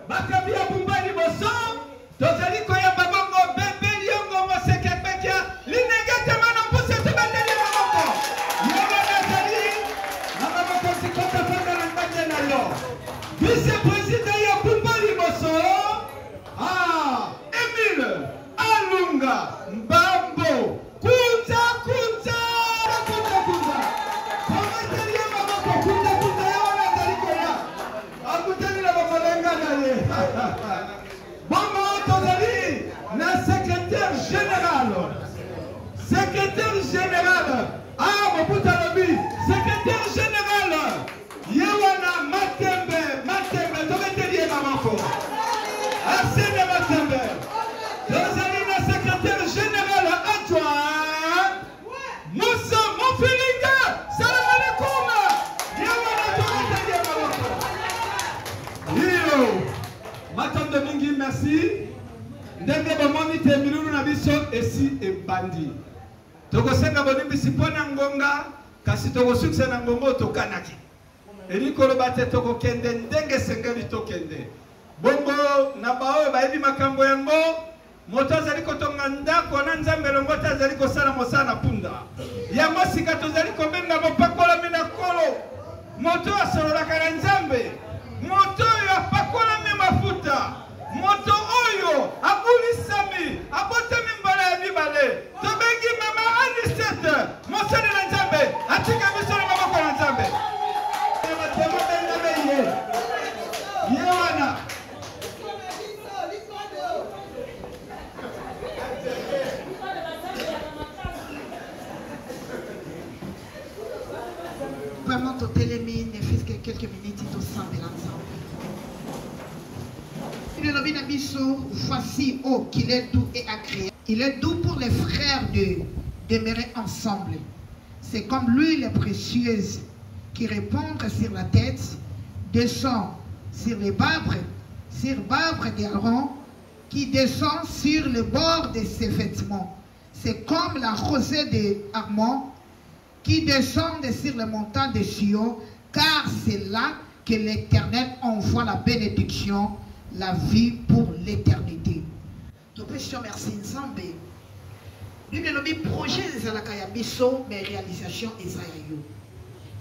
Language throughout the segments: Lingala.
Bakambi ya Bumba liboso, tozali koyamba bongo Bebe Liongo Moseke Kpekia Linengete Mano Mpuse tobeteli ye maboko. Ye wana azali mama mokonzi kota fanda na nganje na yo. Vice president ya Bumba liboso, ah, Emile Alunga Mbambo Kunza kunza kunza kunza. Tobeteli ye maboko kunza kunza ye wana azali koya. Akutani na bamalenga na ye. Bongo tozali na secrétaire général. Secrétaire général. Ah, Mobutu alobi secrétaire général. Ye wana Matembe, Matembe, tobeteli ye maboko. Arsène Matembe. Tozali na secrétaire général adjoint. Moussa Mofilinga, salam alaikum. Ye wana tobeteli ye maboko. Iyo. Matondo mingi, merci. Ndenge bomoni te milulu na biso esi ebandi. Tokosenga bolimbisi mpo na ngonga, kasi tokosukisa na ngonga oyo tokanaki. Elingi koloba te tokokende ndenge esengeli tokende. Bongo na baoyo bayebi makambo yango, moto azali kotonga ndako na Nzambe elongo te azali kosala mosala na punda. Yango sika tozali kobenga mopakolami na Nkolo, moto oyo asololaka na Nzambe, moto oyo apakolami mafuta, moto oyo abulisami, abotami mbala ya mibale. Tobengi mama Anicet, mosali na Nzambe, atika biso na maboko na Nzambe. Ye ye wana Vraiment totelemi ne fût-ce que quelques minutes tosambela Nzambe. Elobi na biso, voici oh qu'il est doux et agréable. Il est doux pour les frères de demeurer ensemble. C'est comme l'huile précieuse qui répond sur la tête, descend sur les barbes, sur barbes d'Aaron, qui descend sur le bord de ses vêtements. C'est comme la rosée de Hermon qui descend sur les montagnes de Sion, car c'est là que l'Éternel envoie la bénédiction, la vie pour l'éternité. Topesi yo merci Nzambe. Bible elobi projet ezalaka ya biso mais réalisation eza ya yo.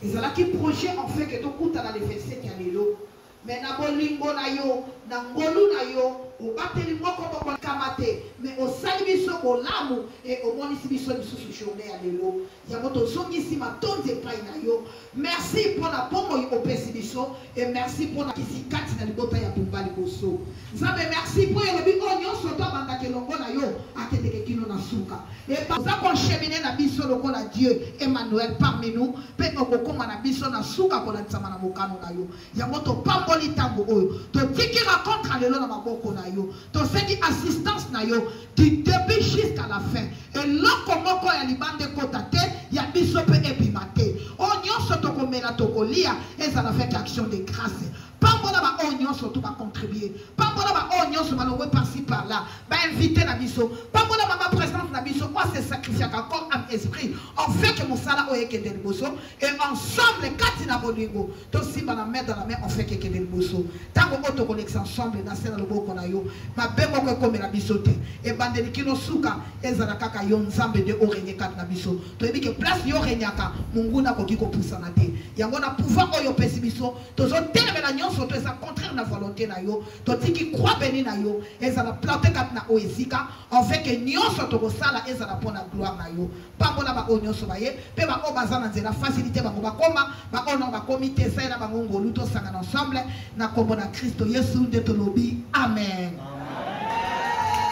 Ezalaki projet en fait que tokutana le 27 ya lelo mais na bolingo na yo na ngolu na yo obateli moko moko kama te mais osali biso bolamu e omonisi biso lisusu journée ya lelo yango tozongisi matondi epai na yo. Merci pona bomoi opesi biso et merci pona kisi kati na libota ya Bumba liboso. Nzambe merci po elobi oyo nionso to abandaka elongo na yo akendeke kino na suka. Et oza ko cheminer na biso lokola Dieu Emmanuel parmi nous pe okokoma na biso na suka kolandisama na mokano na yo. Yango topamboli tango oyo. Totiki rencontre ya lelo na maboko na yo. Tosengi assistance na yo du debut jusqu'à la fin. Eloko moko ya libanda ekota te, ya biso pe ebima te. Oyo nionso tokomela, tokolia, ezala avec action de grace. Pambola ba oyo nionso tout ba contribuer. Pambola ba oyo nionso balongwe par ci par là, ba invites na biso. Pambola mama presidente na biso oyo a se sacrifiaka corps, ame, esprit en fait que mosala oyo ekende liboso et ensemble kati na bolingo Tosimbana main dans la main on fait kekende liboso. Tango oyo tokolekisa ensemble na se na loboko na yo. Mabe moko ekomela biso te. Ebandeli kino suka ezala kaka yo Nzambe nde o regner kati na biso. Toyebi ke place yo regnaka monguna akoki kopusana te. Yango na pouvoir oyo opesi biso tozo telemela nionso to eza contraire na volonte na yo. Totiki croix benie na yo ezala plante kati na oyo esika en fait ke nionso tokosala ezala pona gloire na yo. Pambola ba oyo nionso baye pe ba oyo baza na nzela facilite bango bakoma, ba oyo nano bakomi te salela bango ngolu tosangana ensemble na kombo na Christo Yesu nde tolobi amen.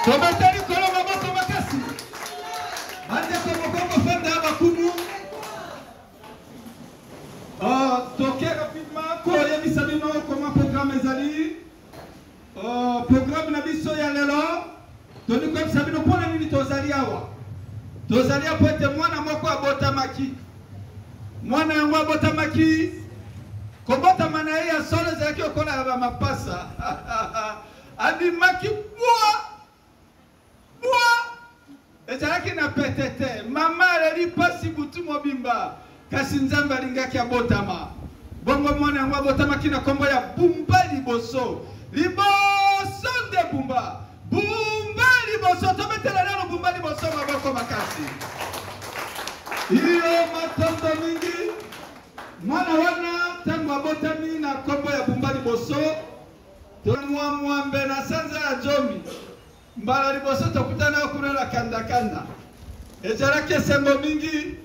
Tobeta likolo maboko makasi. Bandeko moko kofanda bakumu. Oh, toke rapidement koyebisa bino comment programme ezali. Oh, programme na biso ya lelo tolingi koyebisa bino mpo na nini tozali awa. Tozali awa mpo ete mwana moko abotamaki. Mwana yango abotamaki, kobotama na ye ya solo ezalaki lokola ya bamapasa. Abimaki bwa Bwa! Ezalaki na pete te. Mama aleli mpasi butu mobimba, kasi Nzambe alingaki abotama. Bongo mwana yango abotamaki na nkombo ya Bumba Liboso. Liboso nde Bumba. Bumba liboso, tobetela nano Bumba liboso maboko makasi. Iyo matondo mingi. Mwana wana ntango abotami na nkombo ya Bumba liboso, mwa mwambe na sanza ya zomi, mbala liboso tokutana kuna na kandakanda. Ezalaki esengo mingi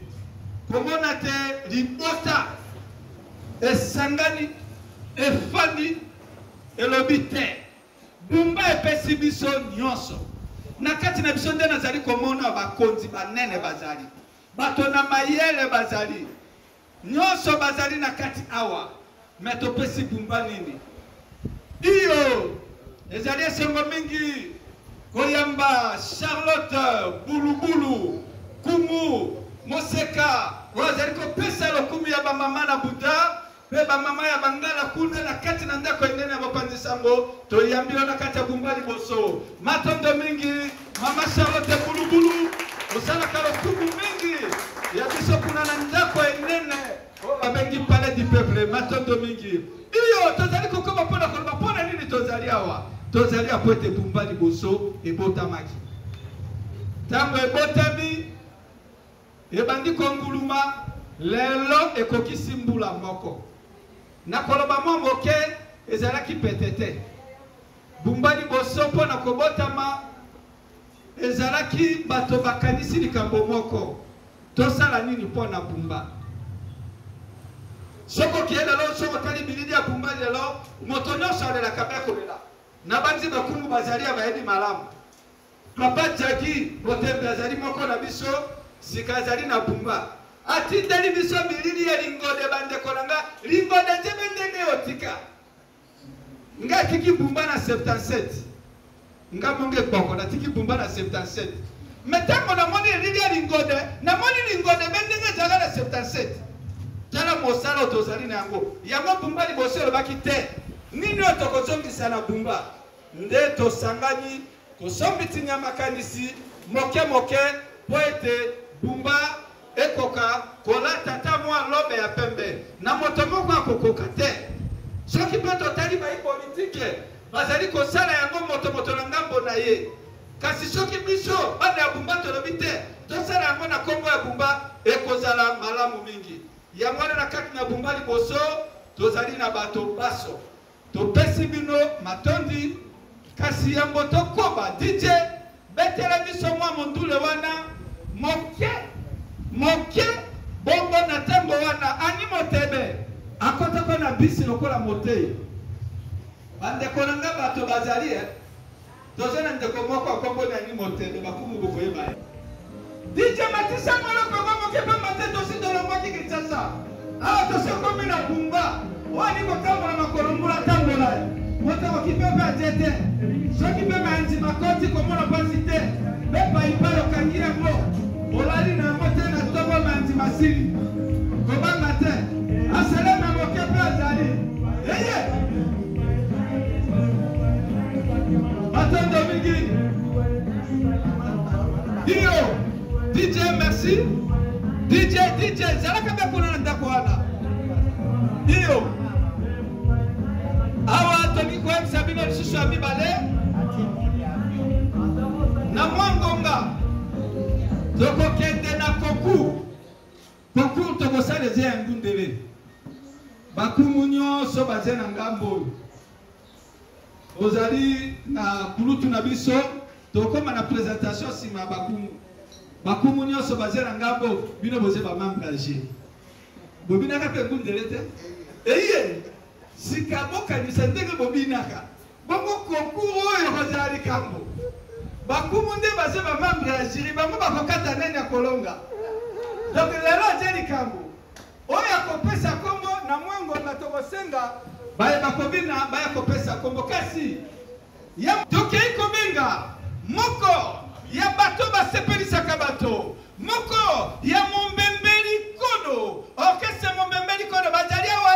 komona te libota esangani, efandi, elobi te Bumba epesi biso nyonso. Na kati na biso nde nazali komona bakonzi banene bazali, bato na mayele bazali, nyonso bazali na kati awa. Me topesi Bumba nini? Iyo, ezali esengo mingi koyamba Charlotte Bulubulu Kumu Moseka oyo azali kopesa lokumu ya bamama na Buda Mpe bamama ya bangala kuna na kati na ndako enene ya bopanzi sango, toyambi yo na kati ya Bumba liboso. Matondo mingi mama Charlotte Bulubulu, osalaka lokumu mingi ya biso kuna na ndako enene oyo babengi Palais du Peuple. Matondo mingi. Iyo, tozali kokoma mpo na koloba mpo na nini tozali awa. Tozali awa mpo ete Bumba liboso ebotamaki. Ntango ebotami, Ebandi konguluma, lelo ekokisi mbula moko. Nakoloba mwa moke, ezalaki pete te. Bumba liboso mpo na kobotama, ezalaki bato bakanisi likambo moko, tosala nini mpo na Bumba? Soki okei lelo, soki otali bilili ya Bumba lelo, moto nyonso alelaka mpe akolela. Nabanzi bakungu bazali ya bayebi malamu. Papa Jacky Botembe azali moko na biso sika azali na Bumba. Atindeli biso bilili ya lingode bandeko na nga lingode nzebe ndenge otika. Nga atiki Bumba na 77. Nga monge boko natiki Bumba na 77. Mais tango namoni elili ya lingode, namoni lingode be ndenge ezalaka na 77. Tala mosala oyo tozali na yango. Yango Bumba liboso elobaki te. Nini oyo tokozongisa na Bumba? Nde tosangani kosombitinya makanisi moke moke mpo ete Bumba ekoka kolata ata mwa lobe ya pembe na moto moko akokoka te. Soki mpe totali bayi politike bazali kosala yango moto moto na ngambo na ye. Kasi soki biso bana ya Bumba tolobi te tosala yango na nkombo ya Bumba, ekozala malamu mingi. Yango wana na kati na Bumba liboso tozali na bato baso. Topesi bino matondi, kasi yambo tokoba, DJ, betela biso mwa mondule wana moke moke. Bongo na ntango wana Annie Motebe akotaka na bisi lokola motei. Bandeko na nga bato bazali eh? Toza na ndeko moko akombo na Annie Motebe, bakumu bokoyeba ye. DJ matisa moloko yango moke pamba te tosi tolongwaki Kinshasa. Awa tosi okomi na Bumba. Oyo ali kotambola makolo mbula tambola. Moto akoki mpe mpe atie te. Soki mpe mayanzi makoti komona mpasi te. Mpe paipai okangi yango. Olali na yango te na ntongo mayanzi masili. Kobanga te. Aselema moke mpe azali. Eye! Matondo mingi. Dio, DJ merci. DJ, DJ, zalaka mpe kuna na ndako wana. Dio. Awa tolingi koyebisa bino lisusu ya mibale na mwa ngonga tokokende na concours. Concours tokosala eza ya ngundele. Bakumu nyonso baza na ngambo oyo. Ozali na kulutu na biso, tokoma na presentation nsima ya bakumu. Bakumu nyonso baza na ngambo, bino boze ba membre ya G. Bobinaka mpe ngundele te? Eye, sika bokanisa ndenge bobinaka. Bongo concours oyo ekozala likambo. Bakumu nde baza ba membre ya jury, bango bakokata nani akolonga. Donc lelo atie likambo. Oyo akopesa kombo na mwa ngonga tokosenga baye bakobina baya kopesa kombo kasi ya tokei kobenga moko ya bato basepelisaka bato moko ya mombembeli kodo orchestre mombembeli kodo bazali awa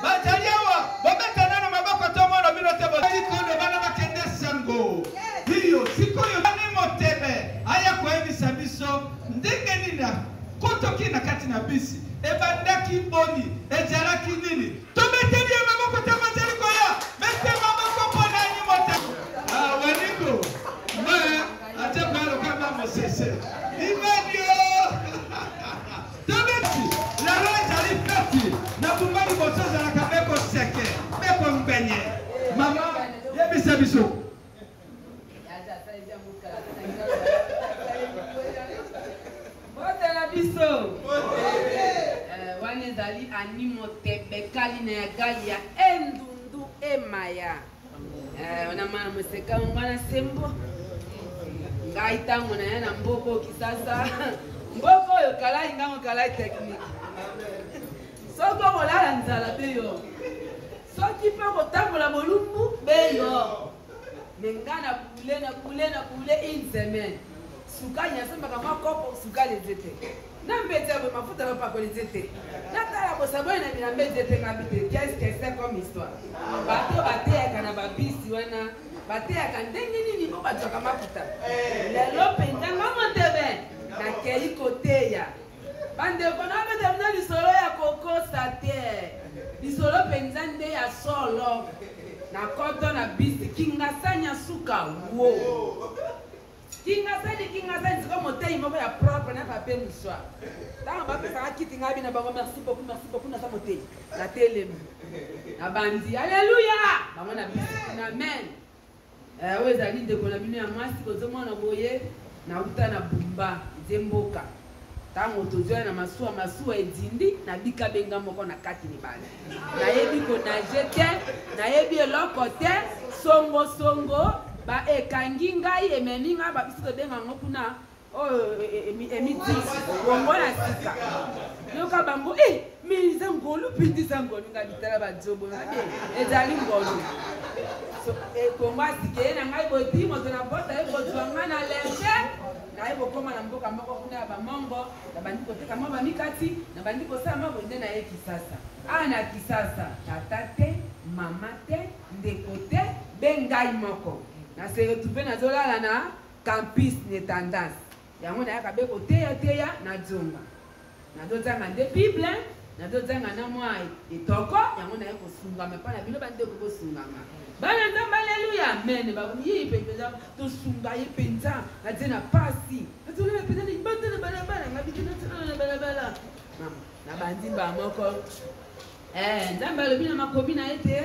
bazali awa bobeta nano maboko tomona bino te bozali kodo bana bakende sango iyo sikoyo bani motebe aya koyebisa biso ndenge nini Kotoki na kati na bisi ebandaki boni? Ezalaki nini? Tobeteli ye maboko ntango azali koya. Bete maboko. Yebisa biso. Mbote na biso. Eh, wana ezali animo tebekali na ya gali ya endundu emaya. Eh, wana mwana moseka wana sembo. Ngai ntango na ya na mboko Kisasa. Mboko oyo kalai ngango kalai technique. Soki okolala nzala be yo. Soki mpe okotambola bolumbu be yo. Me nga na bule na bule na bule une semaine. Sukali nasombaka mwa kopo sukali eze te. Na mbeti ya boye mafuta bapakola eze te. Natala bosaboli na bilamba eze te ngabi te. Qu'est-ce que c'est comme histoire? Bato bateyaka na babisi wana bateyaka ndenge nini mpo bazwaka mafuta. Lelo mpenza nga motebe nakei koteya. Bandeko nabeta bino lisolo ya kokosa te, lisolo mpenza nde ya solo. Na koto na bisi Kingasani ya suka wo Kingasani Kingasani sikoyo moteyi moko ya propre na papier mouchoir ntango bapesaka kiti ngai bina bango merci beaucoup merci beaucoup naza moteyi natelemi nabandi aleluya bango na bisi na amen. Eh, oyo ezali ndeko na bino ya mwasi bozomona boye nauta na bumba nze mboka ntango tozwya na masuwa masuwa edindi nabika benga moko na kati libala nayebi konage te nayebi eloko te songosongo ba ekangi ngai ememi ngai babiso tobenga yango kuna oyo emitisi bongo na sika yoka bango e me eza ngolu mpenza eza ngolu ngai bitala bazobo mabe ezali ngolu kongo asika ye na ngai boti moto na bota ye kozwa ngai na lenge naye kokoma na mboka moko kuna ya bamongo nabandi koteka mwa bamikati nabandi kosala mwa boye nde naye kisasa awa na kisasa tata te mama te ndeko te be ngai moko na se retrouve nazolala na Campus ne tendance yango nayaka be koteya teya nazonga nazozanga nde bible nazozanga na mwa etoko yango naye kosungama epai na bino bandeko bosungama bana nzambe aleluya amen bakomi ye mpenza tosunga ye mpenza atie na pasi azolala mpenza libanda na balabala nga biki nazolala na balabala mama nabandi mbala moko eh, nzambe alobi na makomi na ye te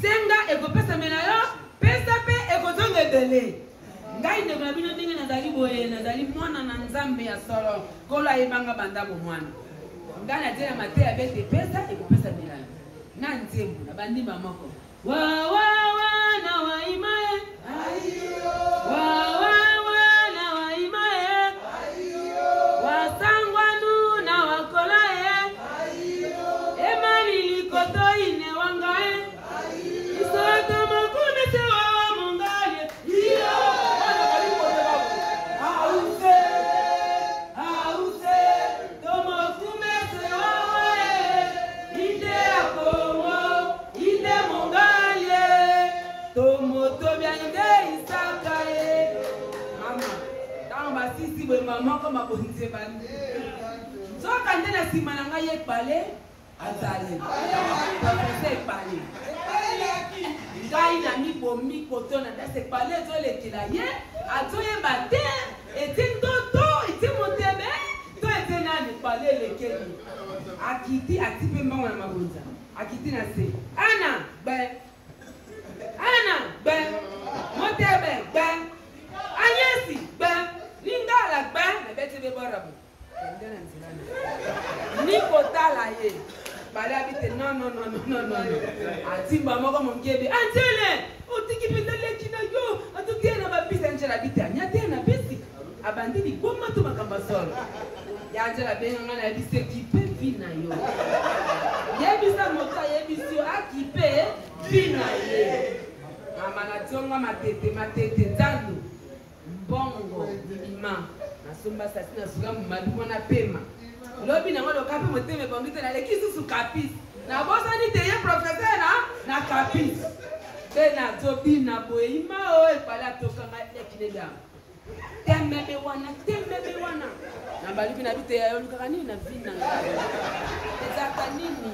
Senga ekopesamela yo, pesa mpe ekozonga ebele. Ngai ndeko na bino ndenge nazali boye, nazali mwana na Nzambe ya solo. Nkolo ayebanga banda bomwana. Ngai natie na mateya bete pesa ekopesamela yo. Na nzembo na bandima moko. Wa wa wa na waima e. Wa wa wa na waima e. Wasangwanu na wakola e. Emani likoto ine wanga e. Isoto makumi se wawa mungaye. Iyo. Bana bali kote babu. Ause. Ause. Tomo kume se wawa e. Inde ya Kongo. Inde mungaye. Tomo tobia inde isaka e. Mama. Tango basisi boye mama koma bonzi ebandi. Nzoka nde na nsima na ngai ekpale azali professeur ekpale ngai na mibomi koto na ndasi ekpale ezolekela ye azoyeba te etie ndoto etie motebe to etie nani ekpale elekeli akiti ati mpe mbongo na mabonza akiti na se ana gbe ana gbe motebe gbe anyesi gbe lingala gbe nabeti be barabu kende na nzela na ni kotala ye bale abi te non non non non non atimba moko monkebe anzele otiki mpenza leki na yo atoteya na babisi angela abi te anyateya na bisi abandi liboma to makambo ya solo ya angela abenga ngai nayebisi ekipe vi na yo yebisa moto ayebisi yo akipe vi na ye mama nationga matete matete nzando mbongo bima nasomba sasi nasuka mabi wana pema lobi nango loka mpe motema ebongi te naleki susu kapisi nabosani te ye professeur na na kapisi mpe nazobina boye ima oyo epale atokanga ekinedama temebe wana temebe wana nabaluki na biteya yo olukaka nini na vi na ngai ezalaka nini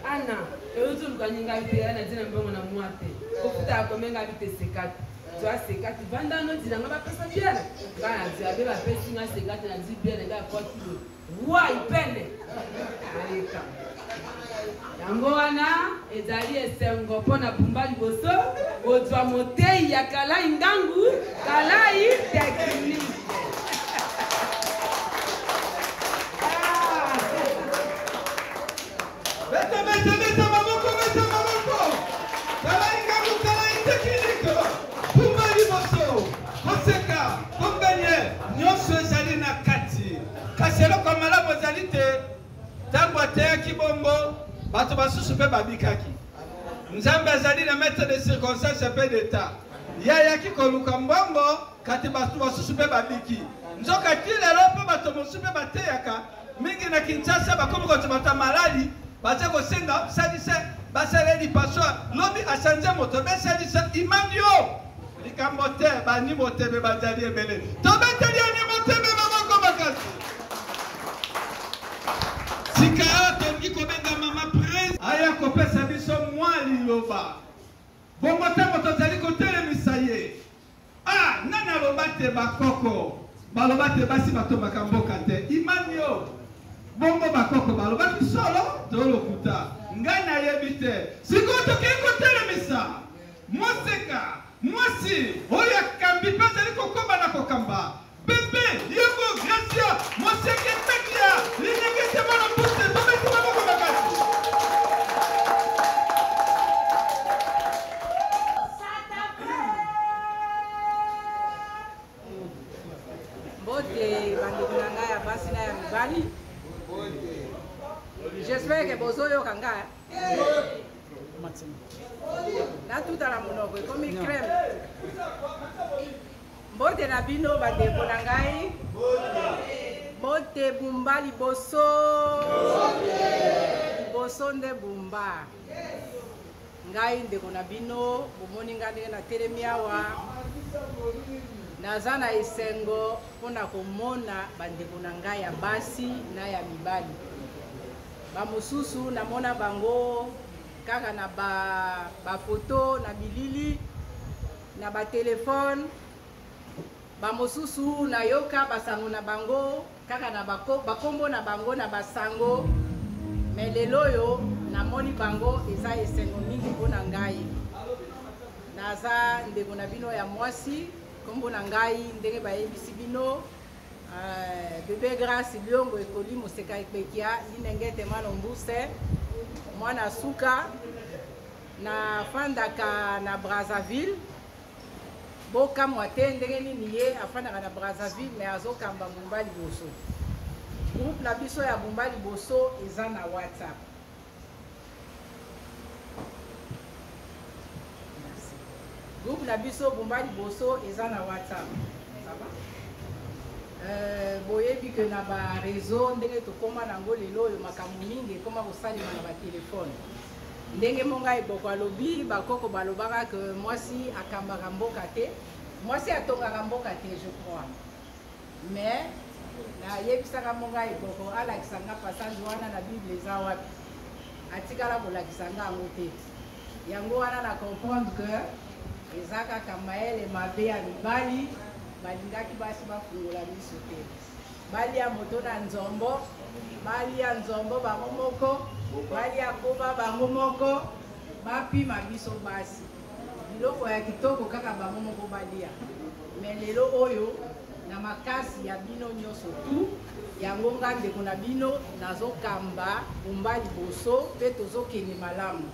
ana euti oluka nini ngai te na ntina mbongo na mwa te ofutaka kombe ngai bite sekati zwa sekati vanda nodila ngai bapesa biere ngai nazwi abe bapesi ngai sekati nazwi biere ngai akoti boye wai pene aleka Yango wana ezali esengo mpo na Bumba Liboso kozwa moteyi ya Kalayi Ngangu, Kalayi Technique. Beta, beta, beta maboko, beta maboko. Kalayi Ngangu, Kalayi Technique. Bumba Liboso, koseka, koganye, nyonso ezali na kati. Kasi eloko ya malamu ezali te Ntango ateyaki bongo, bato basusu mpe babikaki. Nzambe azali na maître de circonstance mpe d'etat. Ye ayaki koluka mbongo, kati bato basusu mpe babiki. Nzoka ti lelo mpe bato mosusu mpe bateyaka mingi na Kinshasa, bakomi kozwa bato ya malali, baza kosenga salisa, basaleli lipaso, lobi asanze moto, besalisa imam yo likambo te, bani motebe bazali ebele, tobeteli ani motebe maboko makasi. Sika awa tolingi kobenga mama Prince aya kopesa biso mwa liloba. Bongo ntango tozali kotelemisa ye, ah, nani aloba te bakoko baloba te basi batomaka mboka te? Imanio, bongo bakoko balobaki solo to lokuta? Ngai nayebi te. Sikoyo tokei kotelemisa moseka mwasi oyo akambi mpe azali kokoba na kokamba Bebe, Yoko, Gracia, Moseke, Pekia, Linenge, Temano, Puse, Tobeti maboko makasi. Mbote bandeko na ngai ya basi na ya mibali. J'espère que bozoyoka ngai. Natuta na monoko ekomi crème. Mbote na bino bandeko na ngai. Mbote Bumba liboso. Liboso nde Bumba. Ngai ndeko na bino, bomoni ngai ndenge natelemi awa. Naza na esengo mpo na komona bandeko na ngai ya basi na ya mibali. Bamosusu namona bango kaka na ba, ba foto na bilili na ba telephone ba mosusu nayoka basango na bango kaka na bakombo na bango na basango me lelo oyo namoni bango eza esengo mingi mpo na ngai naza ndeko na bino ya mwasi nkombo na ngai ndenge bayebisi bino uh, bebe grace liongo ekoli moseka ekpekia linengete mwana mbuse mwana suka Na fandaka na Brazzaville. Bo kamwa te ndenge nini ye afandaka na Brazzaville mais azo kamba Bumba Liboso. Groupe na biso ya Bumba Liboso eza na WhatsApp. Merci. Groupe na biso Bumba Liboso eza na WhatsApp. Ça va? Euh, boyebi que na ba réseau ndenge tokoma nango lelo oyo makambo mingi ekoma kosalema na ba telefone. Ndenge Monga Eboko alobi, bakoko balobaka que mwasi akambaka mboka te, mwasi atongaka mboka te, je crois. Mais nayebisaka Monga Eboko alakisa nga passage wana na Bible eza wapi. Atikala kolakisa nga yango te. Yango wana na comprendre que eza kaka mayele mabe ya mibali balingaki basi bafungola miso te. Balia moto na nzombo, balia nzombo bango moko, balia koba bango moko, bapima biso basi biloko ya kitoko kaka bango moko balia. Me lelo oyo na makasi ya bino nyonso tu yango nga ndeko na bino nazokamba Bumba Liboso mpe tozokende malamu.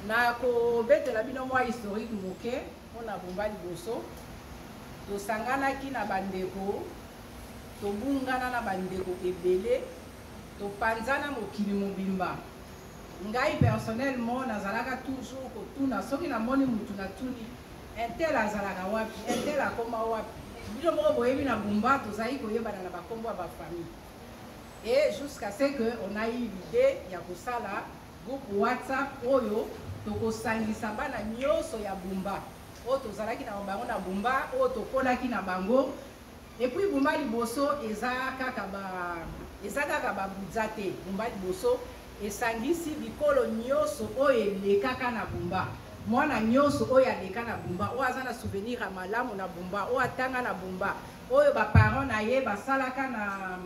Nakobetela bino mwa historique moke mpo na Bumba Liboso. Tosanganaki na bandeko, tobungana na bandeko ebele, topanzana mokili mobimba. Ngai personnellement nazalaka toujours kotuna soki namoni mutu natuni un tel azalaka wapi, un tel akoma wapi. Bino moko boyebi na Bumba tozalaki koyebana na bakombo ya ba famille et jusqu'à ce que on a eu l'idee ya kosala groupe WhatsApp oyo tokosangisa bana nyoso ya Bumba. oyo tozalaki na bango na Bumba, oyo tokolaki na bango. Et puis Bumba Liboso eza kaka ba eza kaka ba Budza te. Bumba Liboso esangisi bikolo nyonso oyo elekaka na Bumba. Mwana nyonso oyo aleka na Bumba, oyo aza na souvenir ya malamu na Bumba, oyo atanga na Bumba, oyo ba parents na ye basalaka na.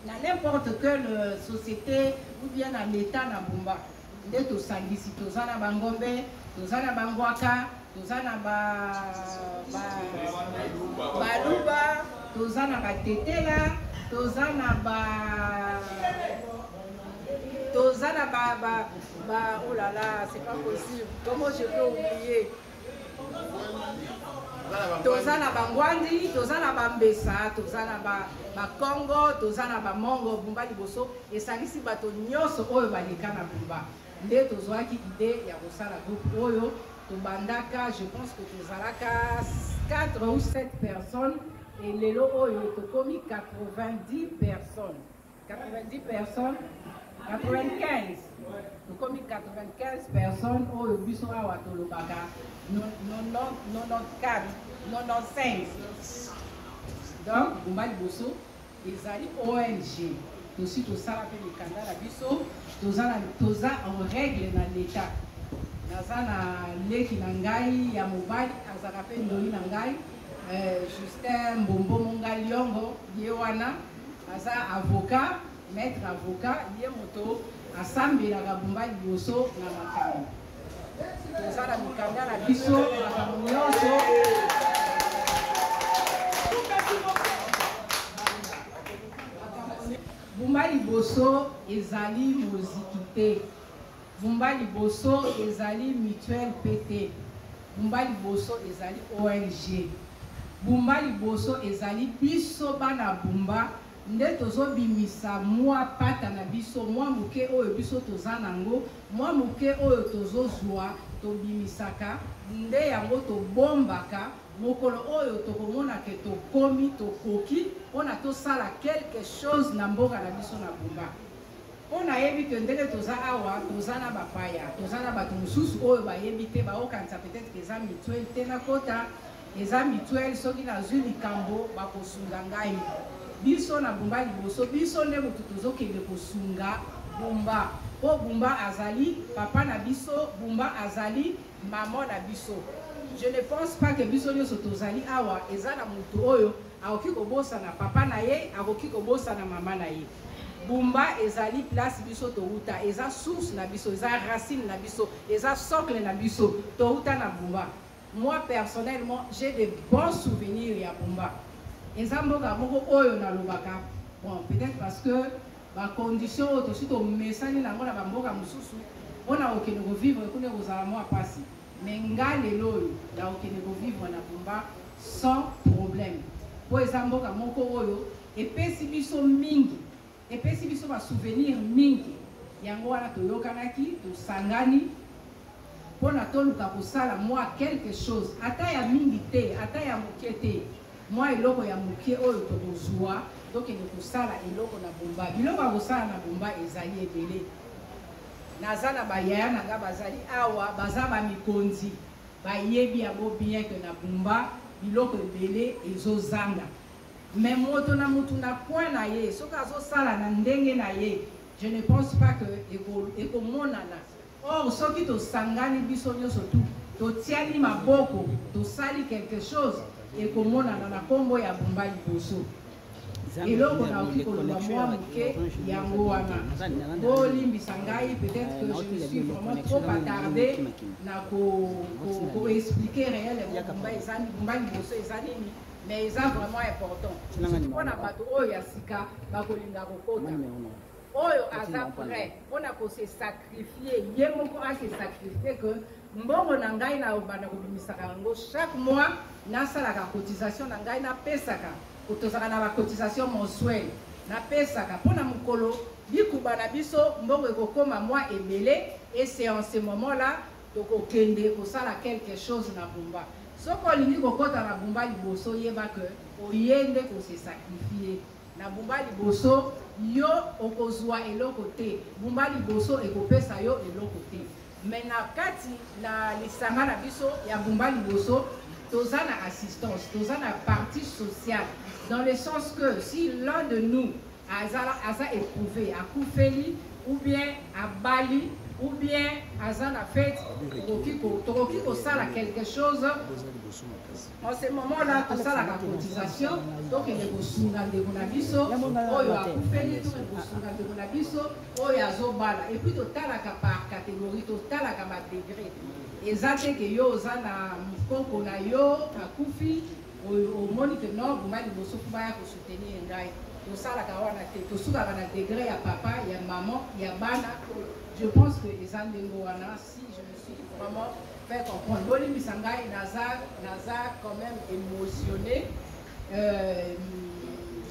Na n'importe quelle euh, société ou bien na l'État na Bumba. Nde tosangisi, toza na bangombe, toza na bangwaka, toza na ba, ba, baluba, toza na batetela, toza na ba toza na ba, ba, ba oh là là, c'est pas possible, comment je peux oublier? Toza na bangwandi, toza na bambesa, toza na bakongo, toza na bamongo. Bumba Liboso esangisi bato nyonso oyo baleka na Bumba. Nde tozwaki idée ya kosala groupe oyo. Tobandaka, je pense que tozalaka 4 ou 7 personnes, et lelo oyo tokomi 90 personnes, 90 personnes, 95, tokomi 95 personnes. Oyo biso awa tolobaka 94, 95. Donc Bumba Liboso ezali ONG. Tosi tosala mpe mikanda na biso, toza en règle na l'État. Naza na leki na ngai ya mobali, azalaka mpe ndoi na ngai, Justin Mbombo Mongaliongo. Ye wana aza avocat, maître avocat. Ye moto asambelaka Bumba Liboso na makambo. Toza na mikanda na biso, makambo nyonso. Bumba Liboso ezali moziki te, Bumba Liboso ezali mutuelle mpe te. Bumba Liboso ezali ONG. Bumba Liboso ezali biso bana Bumba nde tozobimisa mwa pata na biso, mwa moke oyo biso toza nango, mwa moke oyo tozozwa, tobimisaka nde yango, tobombaka. Mokolo oyo tokomona ke tokomi, tokoki mpona tosala quelque chose na mboka na biso na Bumba. Mpo nayebi ke ndenge toza awa, toza na bapaya, toza na bato mosusu oyo bayebi te, baokanisa peut-être ke eza mutuelle te. Nakota, eza mutuelle, soki nazwi likambo bakosunga ngai. Biso na Bumba Liboso, biso nde motu tozokende kosunga Bumba, mpo Bumba azali papa na biso, Bumba azali mama na biso. Je ne pense pas que biso nyonso tozali awa eza na motu oyo akoki kobosana papa na ye, akoki kobosana mama na ye. Bumba ezali place biso touta, eza source na biso, eza racine na biso, eza socle na biso. Touta na Bumba. Moi personnellement, j'ai de bons souvenirs ya Bumba. Eza mboka moko oyo nalobaka, bon, peut-être parce que bacondition oyo tosi tomesani nango na bamboka mosusu, mpona kokende kovivre kuna ekozala mwa mpasi, mais nga lelo oyo nakokende kovivre na Bumba sans problème, mpo eza mboka moko oyo epesi biso mingi, epesi biso basouvenir mingi. Yango wana toyokanaki, tosangani mpona toluka kosala mwa quelque chose, ata ya mingi te, ata ya moke te, mwa eloko ya moke oyo tokozwa, tokende kosala eloko na Bumba. Biloko ya kosala na Bumba ezali ebele. Naza na bayaya na nga bazali awa, baza bamikonzi, bayebi yango bien ke na Bumba biloko ebele ezozanga. Mais moto na motu na coin na ye, soki azosala na ndenge na ye, je ne pense pas que ekomonana. Or soki tosangani biso nyonso, tu totiani maboko, tosali quelque chose, ekomonana na nkombo ya Bumba Liboso. Eloko nakoki koloba mwa moke yango wana. Bolimbisa ngai, peut-être que je me suis vraiment trop attardé na koexpliquer réellement Bumba eza, Bumba Liboso eza nini, mais eza vraiment important mpona bato oyo ya sika bakolinga kokota, oyo aza prêt mpona kose sacrifier ye moko, ase sacrifier que mbongo na ngai na banda kobimisaka yango chaque mois, nasalaka cotisation na ngai, napesaka. Tozalaka na bacotisation mensuelle, napesaka mpona mokolo bikuba na biso mbongo ekokóma mwa ebele, et c'est en ce moment là tokokende kosala quelque chose na Bumba. Soki olingi kokɔta na Bumba Liboso, yeba ke oye nde kose sacrifier. Na Bumba Liboso yo okozwa eloko te, Bumba Liboso ekopesa yo eloko te. Mais na kati na lisanga na biso ya Bumba Liboso, toza na assistance, toza na partie sociale, dans le sens que si l'un de nous aza, aza éprouvé, akufeli ou bien abali. Ou bien aza na fete, tokoki kosala quelque chose en ce moment là. Tosalaka cotisation, tokende kosunga ndeko na biso oyo akufeli, tokende kosunga ndeko na biso oyo azobala. Et puis totalaka par catégorie, totalaka badegré. Eza te ke yo oza na mokoko na yo akufi, omoni ke non, Bumba Liboso faut baya kosoutenir ngai. Tosalaka wana te, tosukaka na degré ya papa, ya maman, ya bana. Je pense que eza ndenge wana, si je me suis vraiment fait comprendre. Bolimbisa ngai, naza quand même émotionné.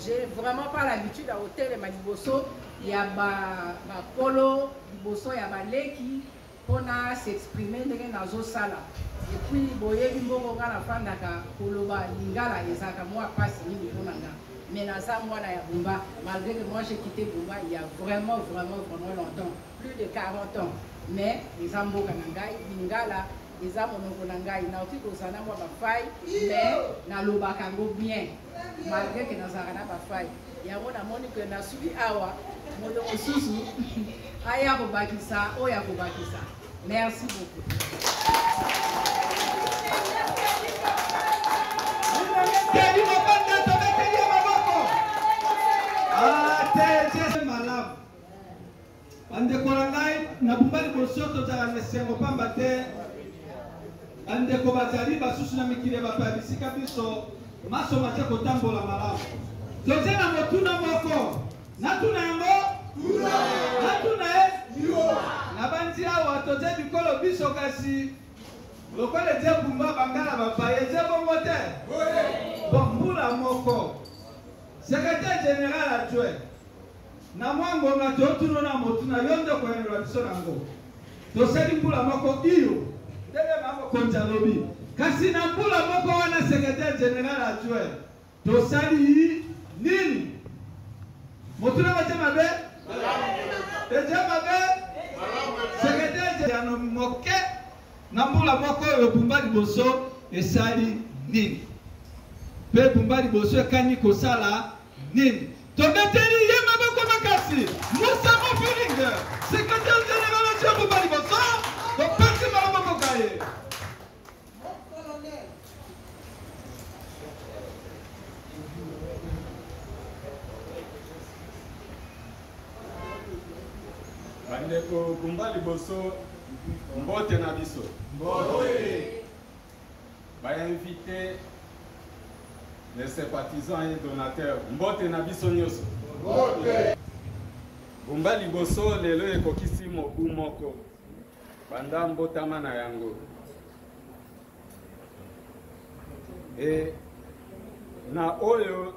J'ai vraiment pas l'habitude ya kotelema liboso ya bakolo, liboso ya baleki, mpona s'exprimer ndenge nazosala. Et puis boyebi mbongo nga nafandaka, koloba lingala ezalaka mwa mpasi mingi mpona nga, mais naza mwana ya Bumba, malgré que moi j'ai quitté Bumba il y a vraiment, vraiment, vraiment longtemps, plus de 40 ans, mais eza mboka na ngai, lingala eza monoko na ngai. Nakoki kozala na mwa bafaille, mais nalobaka yango bien malgré ke nazalaka na bafaille. Yango namoni ke nasuki awa, moto mosusu aya kobakisa oyo akobakisa. Merci beaucoup. Teli mobanda, tobeteli ye maboko. Te malamu. Bandeko na ngai, na Bumba Liboso tozala na esengo, pamba te bandeko bazali basusu na mikili ya bapaya, bisika biso maso matie kotambola malamu. Toze na motuna moko, natuna yango, natuna ye na bandi awa. Toze bikolo biso, kasi lokola eze Bumba, bangala bapaya, eze bongo te. Bon, mbula moko, secrétaire général adjoint, na mwa ngonga totuna na motuna yo nde okoyanola biso nango. Tosali mbula moko, iyo, ndenge mama mokonzi alobi, kasi na mbula moko wana, secrétaire général adjoint, tosali nini? Motuna batie mabe, eze mabe. Secrétaire yano moke, na mbula moko oyo, Bumba Liboso esali nini, mpe Bumba Liboso ekani kosala nini? Tobeteli ye maboko makasi, Musa Mofiling, secrétaire général adjoint, Bumba Liboso. Topesi maboko ka ye. Bandeko Bumba Liboso, mbote na biso. Bainvité, les sympathisants et donateurs, mbote na biso nyonso. Bumba Liboso lelo ekokisi mobu moko banda mbotama na yango. E na oyo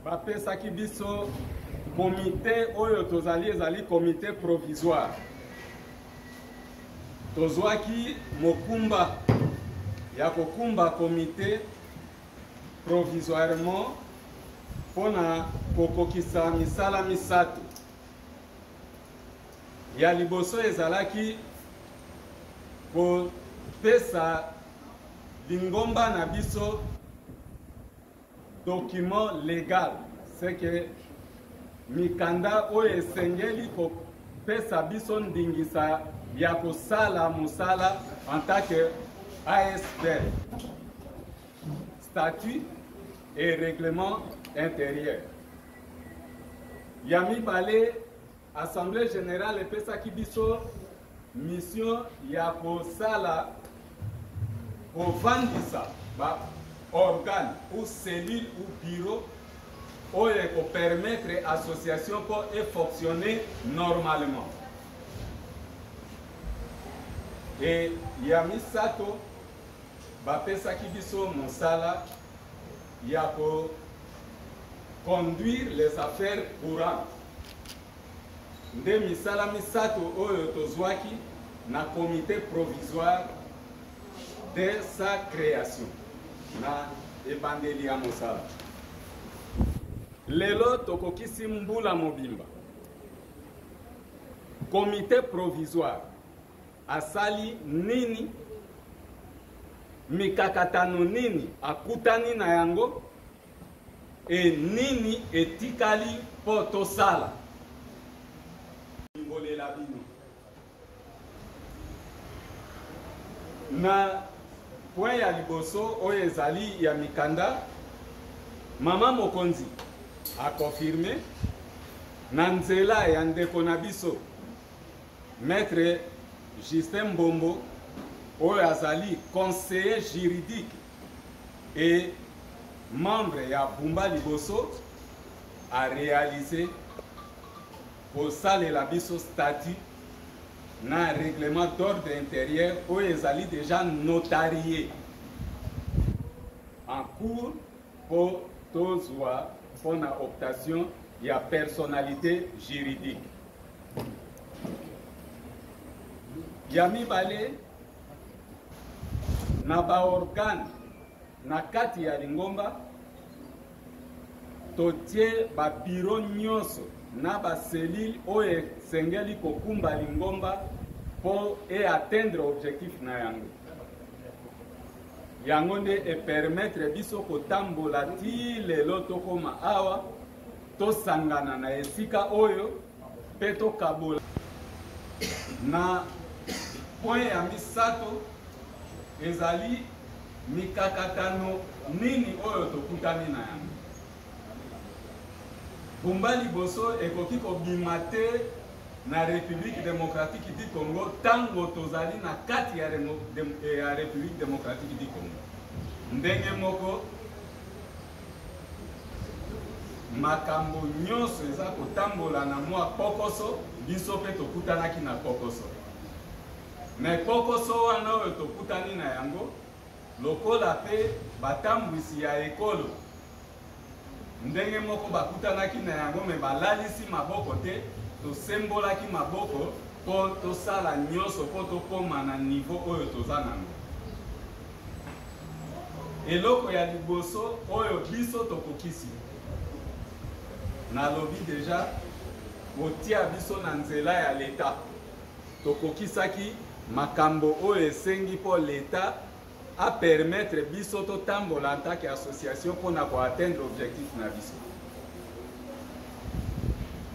bapesaki biso komite oyo tozali, ezali komite provisoire. Tozwaki mokumba ya kokumba komite provisoirement mpona kokokisa misala misato. Ya liboso ezalaki kopesa lingomba na biso document légal, c'est que mikanda oyo esengeli kopesa biso ndingisa ya kosala mosala en tant que ASBL, statut et règlement intérieur. Ya mibale, assemblée générale epesaki biso mission ya kosala, kovandisa ba organe ou cellule ou bureau oyo ekopermettre association mpo efonctionner normalement. E ya misato, bapesaki biso mosala ya ko conduire les affaires courantes. Nde misala misato oyo tozwaki na comité provisoire dès sa création, na ebandeli ya mosala. Lelo tokokisi mbula mobimba. Comité provisoire asali nini? Mikakatano nini akutani na yango? E nini etikali mpo tosala? Limbolela bino. Na point ya liboso oyo ezali ya mikanda, mama mokonzi akonfirme na nzela ya ndeko na biso Maître Justin Mbombo oyo azali conseiller juridique et membre ya Bumba Liboso a réalisé kosalela biso statut na règlement d'ordre intérieur oyo ezali déjà notarié en cours mpo tozwa mpo na optation ya personnalité juridique. Ya mibale, na baorgane na kati ya lingomba totie babiro nyonso na baselile oyo esengeli kokumba lingomba mpo e atteindre objectif na yango. Yango nde epermettre biso kotambola ti lelo tokoma awa, tosangana na esika oyo mpe tokabola. Na point ya misato ezali mikakatano nini oyo tokutani na yango. Bumba liboso ekoki kobima te na Republique democratique du Congo tango tozali na kati ya, ya Republique democratique du Congo. Ndenge moko makambo nyonso eza kotambola na mwa kokoso, biso mpe tokutanaki na kokoso. Me kokoso wana oyo tokutani na yango, lokola mpe batambwisi ya ekolo ndenge moko bakutanaki na yango, me balalisi maboko te, tosembolaki maboko mpo tosala nyonso mpo tokóma na niveau oyo toza nango. Eloko ya liboso oyo biso tokokisi, nalobi deja kotia biso na nzela ya leta. Tokokisaki makambo oyo esengi mpo leta a permettre biso totambola en tant que association mpo na ko atteindre objectif na biso.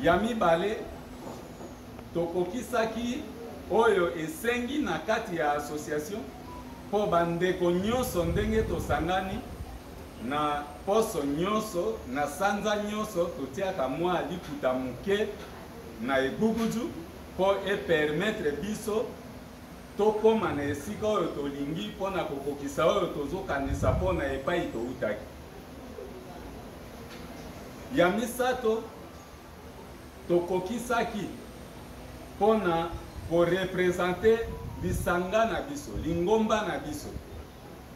Ya mibale, tokokisaki oyo esengi na kati ya association mpo bandeko nyonso ndenge tosangani na poso nyonso na sanza nyonso totiaka mwa liputa moke na egugudu mpo epermettre biso tokoma na esika oyo tolingi mpo na kokokisa oyo tozokanisa mpo na epai toutaki. Ya misato, tokokisaki mpo na korepresente lisanga na biso, lingomba na biso,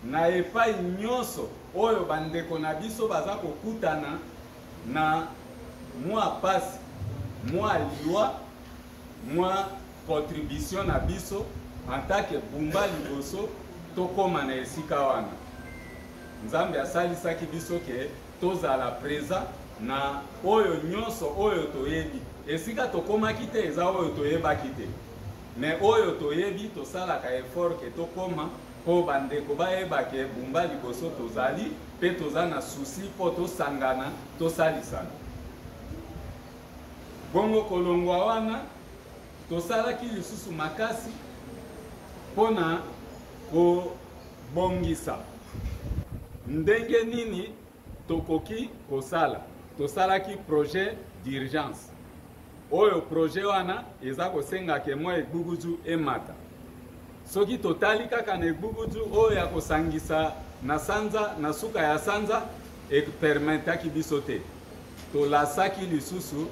na epai nyonso oyo bandeko na biso baza kokutana na mwa pasi, mwa liwa, mwa contribution na biso en tant que Bumba Liboso tokoma na esika wana. Nzambe asalisaki biso ke tozala présent na oyo nyonso oyo toyebi. Esika tokomaki te eza oyo toyebaki te, mais oyo toyebi tosalaka effort ke tokoma mpo bandeko bayeba ke Bumba Liboso tozali mpe toza na souci mpo tosangana tosalisana. Bongo kolongwa wana tosalaki lisusu makasi mpo na kobongisa ndenge nini tokoki kosala. Tosalaki projet d'urgence oyo projet wana eza kosenga ke mwa egbugudu emata. Soki totali kaka na egbugudu oyo ya kosangisa na sanza na suka ya sanza epermetaki biso te. Tolasaki lisusu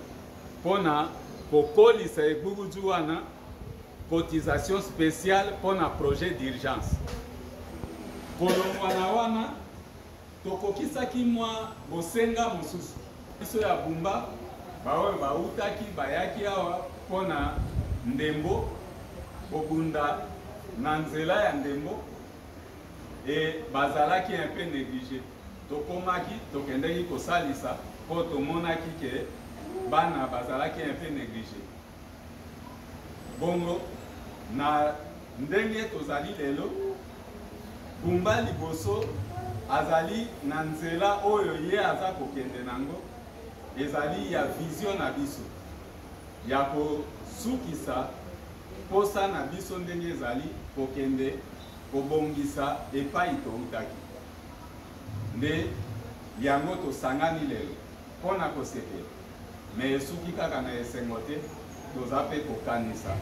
mpo na kokolisa egbugudu wana cotisation spéciale mpo na projet d'urgence. Kolongwa na wana tokokisaki mwa bosenga mosusu biso ya Bumba, baoyo bautaki bayaki awa mpo na ndembo, kobunda na nzela ya ndembo, e bazalaki un peu négligé. Tokomaki, tokendeki kosalisa mpo tomonaki ke bana bazalaki un peu négligé. Bongo na ndenge tozali lelo, Bumba Liboso azali na nzela oyo ye aza kokende nango, ezali ya vision na biso ya kosukisa posa na biso ndenge ezali kokende. kobongisa epai toutaki. Nde yango tosangani lelo mpo na kosepela. Mais esuki kaka na esengo te, toza mpe kokanisa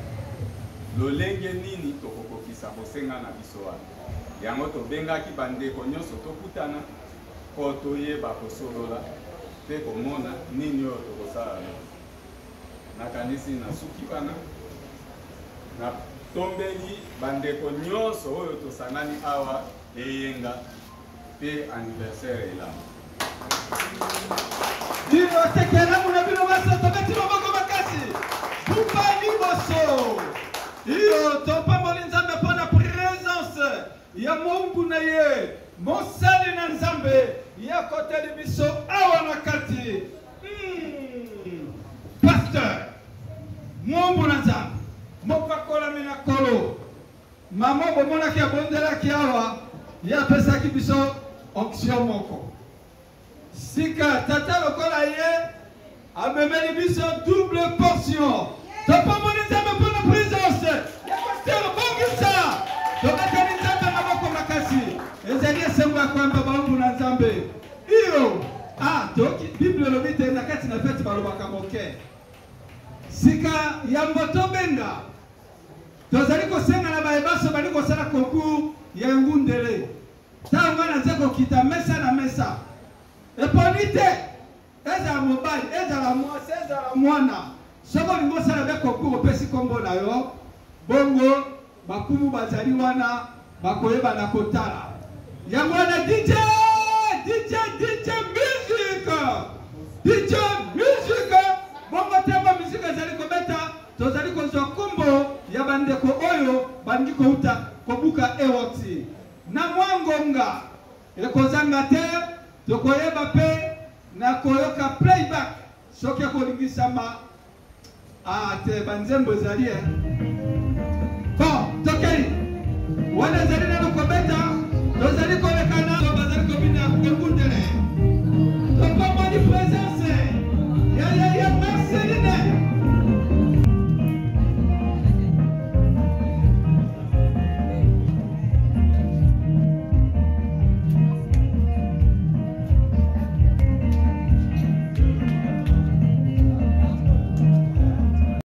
lolenge nini tokokokisa bosenga na biso wana. Yango tobengaki bandeko nyonso tokutana mpo toyeba kosolola mpe komona nini oyo tokosala lobi. Nakanisi nasuki wana. Natombeli bandeko nyonso oyo tosangani awa eyenga mpe anniversaire elamu. Bino seke elamu na bino baso tobeti maboko makasi. Bupa liboso. Iyo topamboli Nzambe mpo na presence ya Mungu na ye mosali na Nzambe ye akoteli biso awa na kati. Pasteur Mungu na Nzambe mopakolami na Nkolo. Mama bomonaki abondelaki awa, ye apesaki biso onction moko. Sika tata lokola ye amemeli biso double portion. Topamboli Nzambe mpo na présence ya pasteur Bongisa. Tobeteli Nzambe maboko makasi. Ezali esengo ya koyamba baumbu na Nzambe. Iyo, ah, toyoki Bible elobi te na kati na feti balobaka moke. Sika yambo tobenga tozali kosenga na baye banso bali kosala concours ya engundele ntango ngai naza kokita mesa na mesa eponi te ezala mobali ezala mwasi ezala mwana soki olingi osala be concours opesi nkombo na yo bongo bakumu bazali wana bakoyeba na kotala yango wana DJ DJ DJ music DJ music bongo ntango musique ezali kobeta tozali kozwa nkombo ya bandeko oyo balingi kouta kobuka ewoti na mwa ngonga ekozanga te tokoyeba mpe na koyoka playback soki ekolingisama Ah te banzembo ezali eh. Bon, tokei. Wana ezali nano kobeta, tozali kolekana, bazali kobina ekundele.